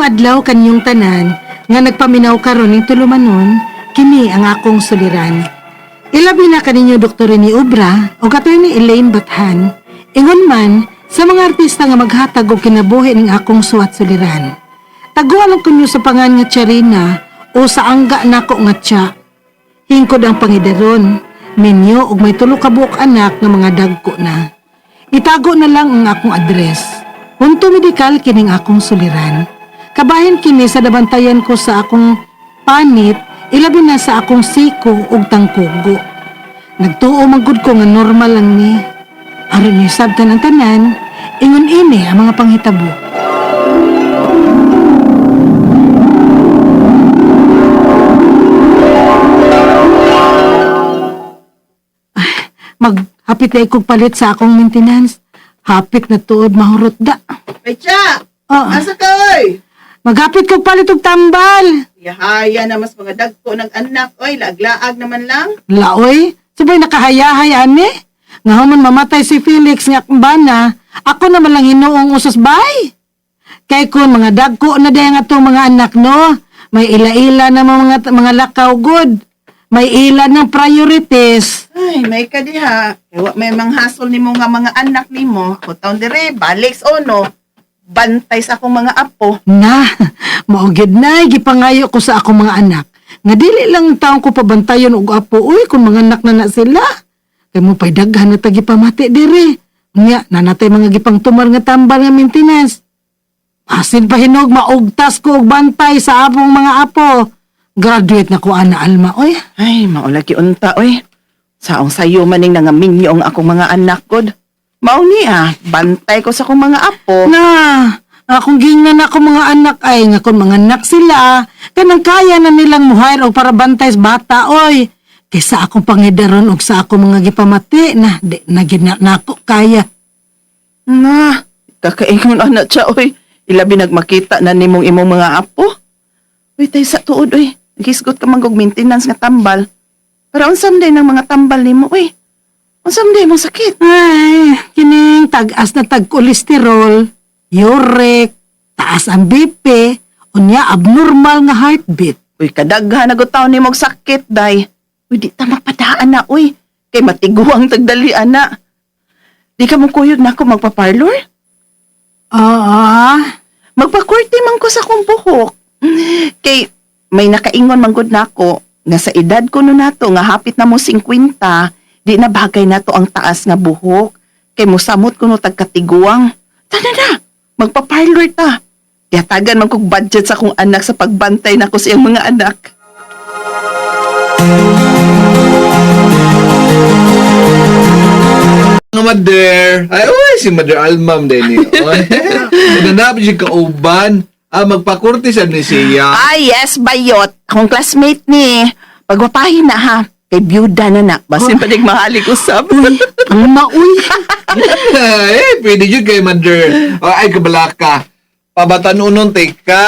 Maayong adlaw kanyong tanan nga nagpaminaw karon ning tulumanon, kini ang akong suliran. Ilabi na kaninyo Dr. Rene Obra o Attorney Elaine Bathan, ingon man sa mga artista nga maghatag og kinabuhi ning akong suwat suliran. Taguan lang kunyo sa pangan nga Charina o sa angga nako nga Tsa. Hingkod ang pangidaron, minyo og may tulo ka buok anak nga mga dagko na. Itago na lang ang akong address. Punto medikal kining akong suliran. Kabahin kini sa nabantayan ko sa akong panit, ilabi na sa akong siko ug tangkugo. Nagtuo man gud ko nga normal lang ni. Aron niyo sabtan ang tanan, ingon ini ang mga panghitabo. Maghapit na ikog palit sa akong maintenance. Hapit na tuod mahurot da. Pecha! Oo. Asa ka, oy? Maghapit kog palit og tambal. Yahaya na mas mga dagko ng anak, oy. Laaglaag naman lang. Laoy, sabay nakahayahay ani. Nga human mamatay si Felix nga akong bana, ako naman lang hinuong usas bay. Kay kun mga dagko na dayang atong mga anak no, may ila-ila na mga lakaw good. May ila ng priorities. Ay, may ka diha. Kaya may manghasol nimo nga mga anak nimo. Ako taon dire, balik sa ono. Bantay sa akong mga apo. Na, mao gyud na gipangayo ko sa akong mga anak. Nga dili lang taon ko pabantayon og apo, uy kung mga anak na na sila. Kay mo pay daghan na ta gipamati diri. Unya, nanatay mga gipangtumar nga tambal nga maintenance. Asin pa hinog maugtas ko og bantay sa among mga apo. Graduate na ko ana Alma, oy. Ay, maulagi unta, oy. Saong sayo maning nangaminyo ang akong mga anak, god. Mao ni ah, bantay ko sa akong mga apo. Na, akong gingnan ako mga anak ay nga kung mga anak sila, kanang kaya na nilang muhire og para bantay sa bata oy. Kaysa akong pangidaron og sa akong mga gipamati na di na gid na nako kaya. Na, kakaingon anak siya, oy. Ilabi nagmakita na nimong imong mga apo. Uy, tayo sa tuod, oy. Nagisgot ka man og maintenance nga tambal. Para unsam day ng mga tambal nimo, oy. Unsam day mong sakit. Ay, kining tag-as na tag kolesterol, uric, taas ang BP, unya abnormal nga heartbeat. Uy, kadaghan na gud taon nimo og sakit, day. Uy, di ta magpadaan na, uy. Kay matiguang tagdali, ana. Di ka mo kuyog na ako magpa-parlor? Oo. Magpakurti man ko sa akong buhok. Kay may nakaingon man gud nako nga sa edad ko no nato nga hapit na mo 50, di na bagay nato ang taas nga buhok. Kay mosamot kuno tag katiguang. Tana na, magpa-parlor ta. Yatagan man kog budget sa akong anak sa pagbantay nako sa iyang mga anak. Nga mother. Ay, uy, si Mother Almam din eh. Oy. Naganap siya kauban. Ah, magpakurti sa ni siya. Ay, yes, bayot. Akong classmate ni. Pagwapahin na ha. Kay byuda na na. Basin pa dig mahalig usab. Alma, uy. Eh, pwede yun kay Mother. Oh, ay, kabalaka. Pabatanunon, teka.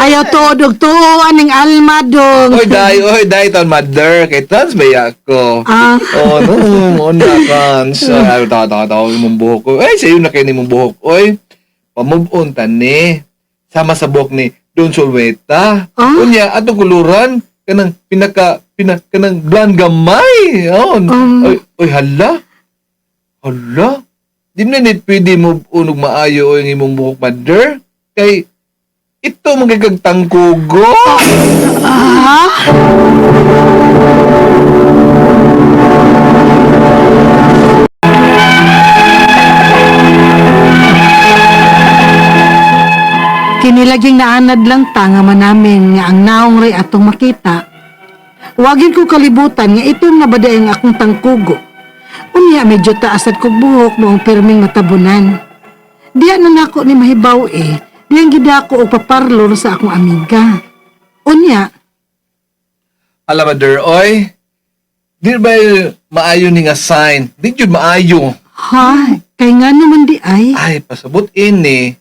Ayaw tuod og tuo aning Alma dong. Oy, day, taon Mother. Kay trans ba ako? Ah. Oh, no, una, trans. Ay, tawa, tawa, tawa, imong buhok ko. Ay, sa'yo na kayo ni imong buhok. Oy, pamove on tani. Sama sa buhok ni Don Solweta. Ah? Unya, atong kuluran, kanang pinaka, pina, kanang blonde gamay. Oh, oy, oy, hala. Hala. Di na nit pwede mo unog maayo oy ang imong buhok, mother. Kay, ito magigag tangkugo. Ah? Kinilaging naanad lang ta nga manamin nga ang naong ray atong makita. Wagin ko kalibutan nga itong nabaday ang akong tangkugo. Unya medyo taas at kog buhok moong pirming matabunan. Diya na nako ni mahibaw eh. Diyang gida ko og paparlor sa akong amiga. Unya, Hala, mother, oy. Di ba maayo ni nga sign? Di jud maayo. Ha? Kay nga naman di ay. Ay, pasabot ini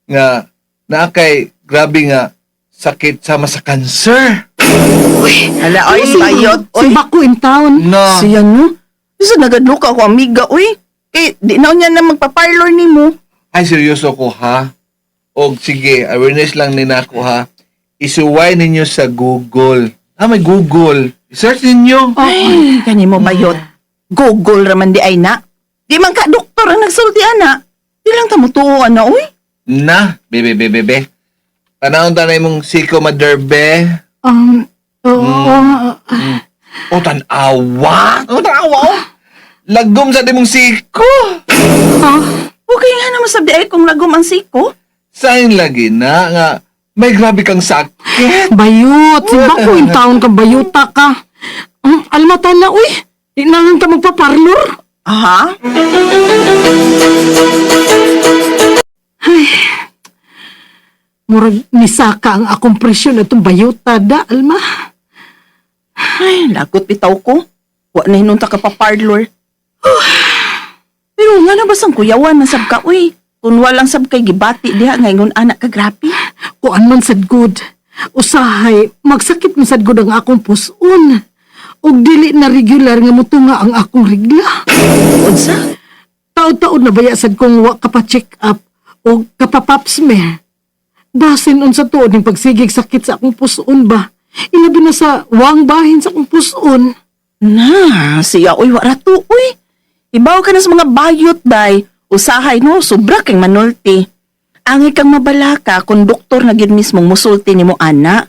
nga naa kay grabe nga sakit sama sa cancer. Hala, oy, bayot, oy. Si Bako in town. Na. Siya no? Isa nagadlo ka ako, amiga, uy. Kay, di na niya na magpa-parlor nimo. Ay, seryoso ko ha. Og sige, awareness lang ni nako ha. Isuway ninyo sa Google. Ah, may Google. I-search ninyo. Ay, kani mo bayot. Google raman di ay na. Di man ka doktor ang nagsulti ana. Di lang ta mutuo ana uy. Na, bebe, bebe, bebe. Panahon ta na imong siko maderbe. Oo, O, tanawa. O, tanawa, oh. Lagom sa di mong siko. ah, Okay nga naman sabi ay kung lagom ang siko. Sain lagi na nga, may grabe kang sakit. Bayot, simba ko in town ka, bayuta ka. Almata na, uy. Di na lang ta magpaparlor. Aha. Murag nisaka ang akong presyon atong bayuta da, Alma. Ay, lagot bitaw ko. Wa na hinunta ka pa parlor. Pero nga na basang kuyawan man sab ka uy. Kun walang sab kay gibati diha ngayon anak ka grabe. Kuan man sad good. Usahay, magsakit man sad good ang akong puson. Ug dili na regular nga mutunga ang akong regla. Unsa? Taod-taod na baya sad kong wa ka pa check up o kapapap smear. Basin unsa tuod ning pagsigig sakit sa akong puson ba? Ilabi na sa wang bahin sa akong puson. Na, siya uy wa ra to uy. Ibaw ka na sa mga bayot day. Usahay no, sobra kang manulti. Ang ikang mabalaka kung doktor na gid mismong musulti nimo ana.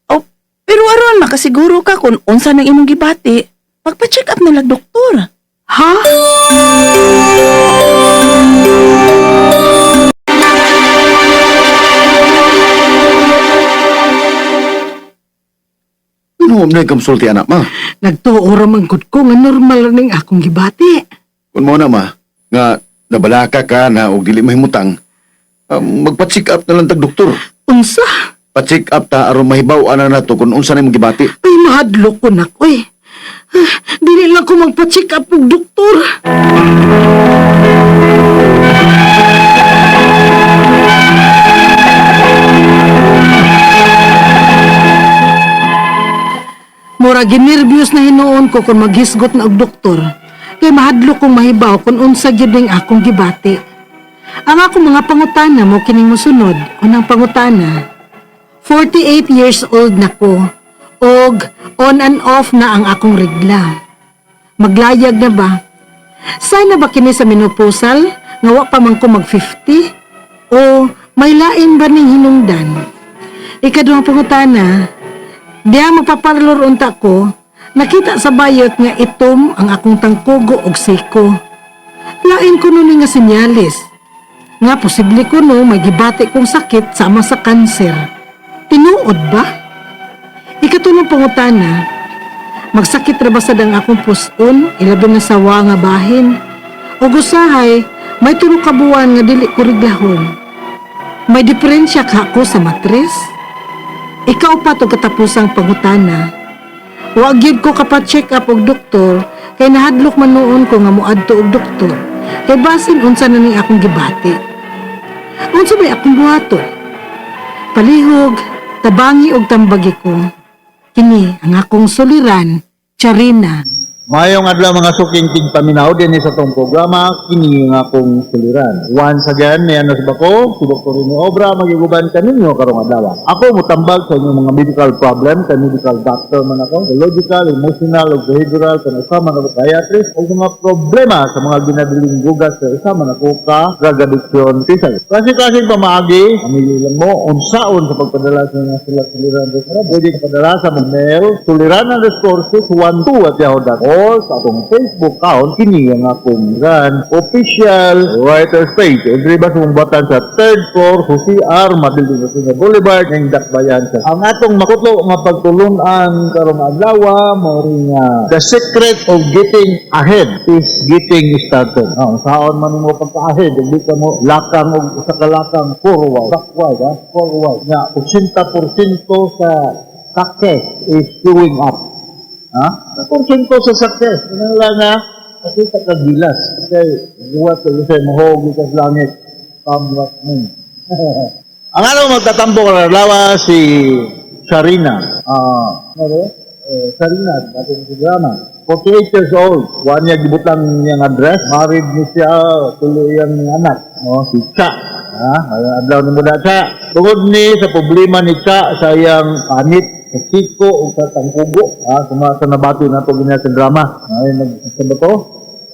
O, pero aron makasiguro ka kung unsa nang imong gibati, magpa-check up na lang doktor. Ha? Ano na yung sulti anak ma? Nagtuo ra man gud ko nga normal ra ning akong gibati. Kung mo na ma, nga nabalaka ka na og dili mahimutang, magpa-check up na lang tag doktor. Unsa? Pa-check up ta aron mahibaw ana nato kung unsa na imong gibati. Ay mahadlok ko nak oy. Ah, dili lang ko magpa-check up og doktor. Mura ginerbyos na hinuon ko kung maghisgot na og doktor. Kay mahadlok kong mahibaw kung unsa gyud ning akong gibati. Ang akong mga pangutana mo kining mosunod. Unang pangutana, 48 years old na ko og on and off na ang akong regla. Maglayag na ba? Sana ba kini sa menopausal nga wa pa man ko mag 50? O may lain ba ning hinungdan? Ikaduhang pangutana, diha mapaparlor unta ko, nakita sa bayot nga itom ang akong tangkugo og siko. Lain ko ni nga senyales. Nga posible ko no may gibati kong sakit sama sa kanser. Tinuod ba? Ikatulong pangutana, magsakit ra ba sad ang akong puson, ilabi na sa wa nga bahin? O usahay, may tulo ka buwan nga dili ko reglahon. May diferensya ka ako sa matres? Ikaw pa to katapusang pangutana. Wa gyud ko kapa-check up og doktor kay nahadlok man noon ko nga moadto og doktor. Kay basin unsa na ning akong gibati. Unsa may akong buhaton? Palihog, tabangi og tambagi ko. Kini ang akong suliran, Charina. Mayong adlaw mga suking tigpaminaw din sa tong programa kini nga akong suliran. Once again, niya na sa bako, si Dr. Rene Obra magiguban kaninyo karong adlaw. Ako mutambag sa inyong mga medical problem, kay medical doctor man ako, biological, emotional, ug behavioral, kan usa man ako psychiatrist, ug mga problema sa mga ginabiling gugas sa usa man ako ka drug addiction specialist. Klase-klaseng pamaagi, pamili lang mo unsaon sa pagpadala sa mga sila suliran. Pwede ka padala sa mga mail suliran_612@yahoo.com or sa atong Facebook account kini ang akong ran official writers page. Diri ba sa sa third floor Jose R. Mabiling Rosina Boulevard ng Dakbayan. Ang atong makutlo nga pagtulunan karong adlaw mao nga the secret of getting ahead is getting started. Oh, saon man mo pagka-ahead ug di ka mo lakang og usa ka lakang forward, backward, ha? Forward. Nga 80% sa success is showing up. Ha? Porsyento sa success. Ano lang nga, nakita ka gilas. Kay, buhat ka kasi mahogi ka sa langit. Come what may. Ang ano magtatampo ka na si Sarina. Ah, ano? Eh, Sarina, dating programa. 48 years old. One niya gibutang niyang address. Married ni siya, tuloy ang anak. No? Si Cha. Ha, maayong adlaw nimo da, Cha. Tungod ni sa problema ni Cha sa iyang panit sa siko o sa tangkugo, ha, kuma sa nabati nato ganina sa drama. Ay, nag sa ba to?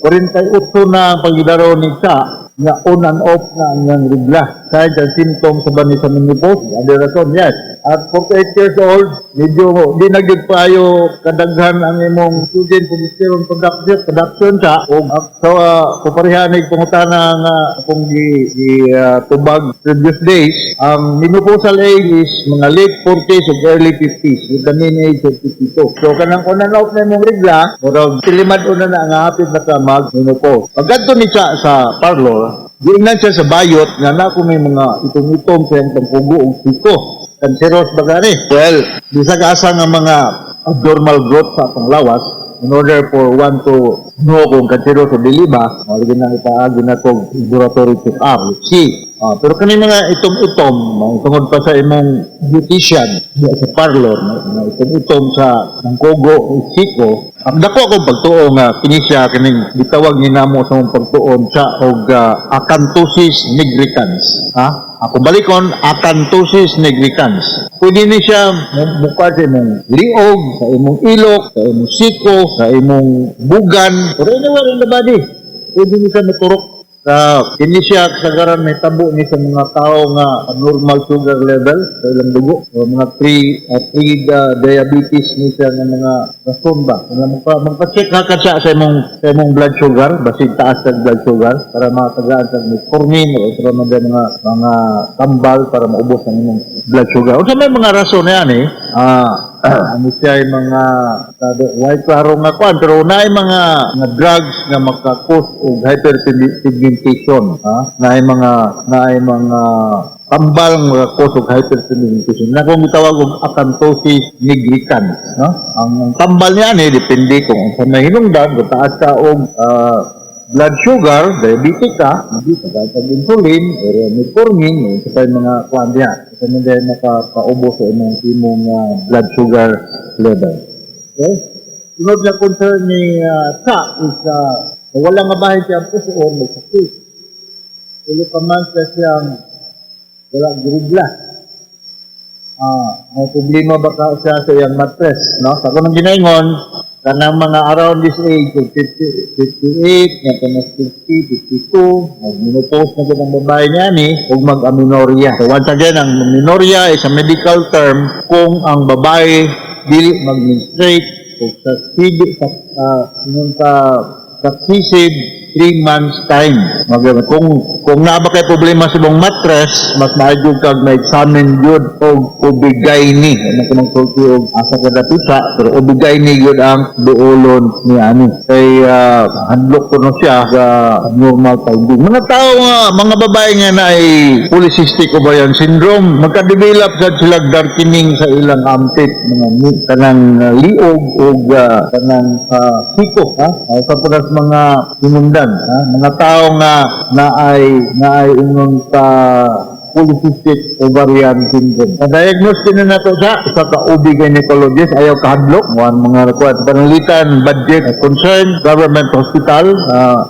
48 na ang pagidaro ni Cha nga on and off na ang iyang regla. Signs and symptoms sa ba ni sa menopause? Ada rason, yes. At 48 years old, medyo di na gyud paayo kadaghan ang imong estrogen, progesterone production sa o so kupareha ni pangutana nga akong gi tubag previous days, ang menopausal age is mga late 40s ug early 50s with the mean age of 52. So kanang on and off na imong regla, murag tilimad una na nga hapit na ka mag menopause. Pagkadto ni siya sa parlor, giingnan siya sa bayot nga na kung may mga itom-itom sa iyang tangkugo og siko. Cancerous ba gani? Well, bisag asa nga mga abnormal growth sa atong lawas, in order for one to know kung cancerous o dili ba, mao lagi nang ipaagi na tong laboratory check-up. See, pero kani mga itom-itom, mga tungod pa sa imong beautician diya sa parlor, mga itom-itom sa tangkugo o siko, ang dako akong pagtuo nga kini siya kining gitawag ni namo sa mong pagtuon siya og acanthosis nigricans. Ha? Ako balikon, acanthosis nigricans. Pwede ni siya muka sa imong liog, sa imong ilok, sa imong siko, sa imong bugan, or anywhere in the body. Pwede ni siya maturok. Sa kini siya kasagaran may tabo ni sa mga tao nga abnormal sugar level sa ilang dugo o mga pre diabetes ni siya nga mga rason ba. Kung magpa-check ka ka siya sa imong blood sugar, basig taas sa blood sugar para matagaan sa metformin o sa mga tambal para maubos ang imong blood sugar. Unsa may mga rason na yan eh? Ano siya yung mga sabi, white klaro nga kwan pero naay mga drugs nga maka-cause og hyperpigmentation, ha, naay mga tambal nga maka-cause og hyperpigmentation na kung gitawag og acanthosis nigricans, no? Ang tambal niya ni depende kung unsa may hinungdan. Kung taas ka og blood sugar, diabetic ka, hindi ka kag insulin or metformin, o sa mga kuan diha. Kasi hindi makakaubos sa imong blood sugar level. Okay? Sunod na concern ni Sa is wala nga bahin siyang pusoon, magsakit. 3 ka months na siyang wala girigla. May problema ba ka siya sa iyang mattress, no? Sa akong ginaingon, kanang mga around this age of 50, 58, nga kanang 50, 52, mag-menopause na gud ang babae niya ni, ug mag-amenorrhea. So once again, ang amenorrhea is a medical term kung ang babae dili mag-menstruate o sa sa ingon ka successive 3 months time. Kung naa ba kay problema sa imong mattress, mas maayo kag ma-examine gyud og OB-GYN. Ano ko nang sulti og asa ka dapit sa, pero OB-GYN gyud ang duolon ni ani. Kay handlok ko no siya sa abnormal finding. Mga tao nga, mga babae nga na ay polycystic ovarian syndrome, magka-develop sad sila darkening sa ilang armpit, mga kanang liog og kanang siko, ha? Sa punas mga hinungdan, ha? Mga tao nga naay ingon ka polycystic ovarian syndrome. Na-diagnose din na nato sa usa ka OB gynecologist, ayaw kahadlok, muan mga kuan pananglitan budget concern, government hospital,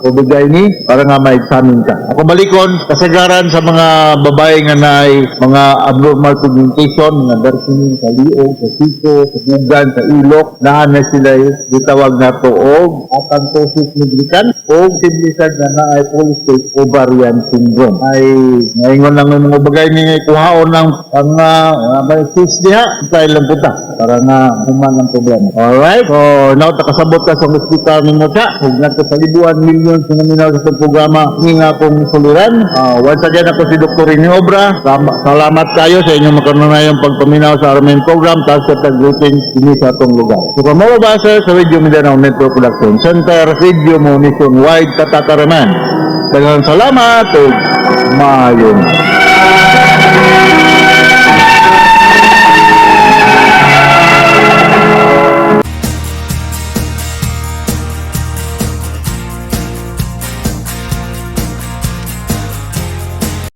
OB gyne para nga ma-examine ka. Ako balikon, kasagaran sa mga babae nga naay mga abnormal pigmentation, mga darkening sa liog, sa siko, sa bugan, sa ilok, naa na sila gitawag nato og acanthosis nigricans o simple nga naay polycystic ovarian syndrome. Ay ngayon lang ng mga bagay ni kuhaon ng ang may cyst diha, apply lang puta para nga human ang problema. Alright? So, now takasabot ka sa hospital nimo siya. Ug ngadto sa libuan millions nga naminaw sa programa ni nga akong suliran. Once again, ako si Dr. Rene Obra. Salamat kayo sa inyong makanunayong pagpaminaw sa aming program, taas sa tag-greeting kini sa atong lugar. So, from all of us sa Radio Mindanao Network Production Center, Radio Mo Nationwide, Tatakaraman. Daghang salamat ug maayong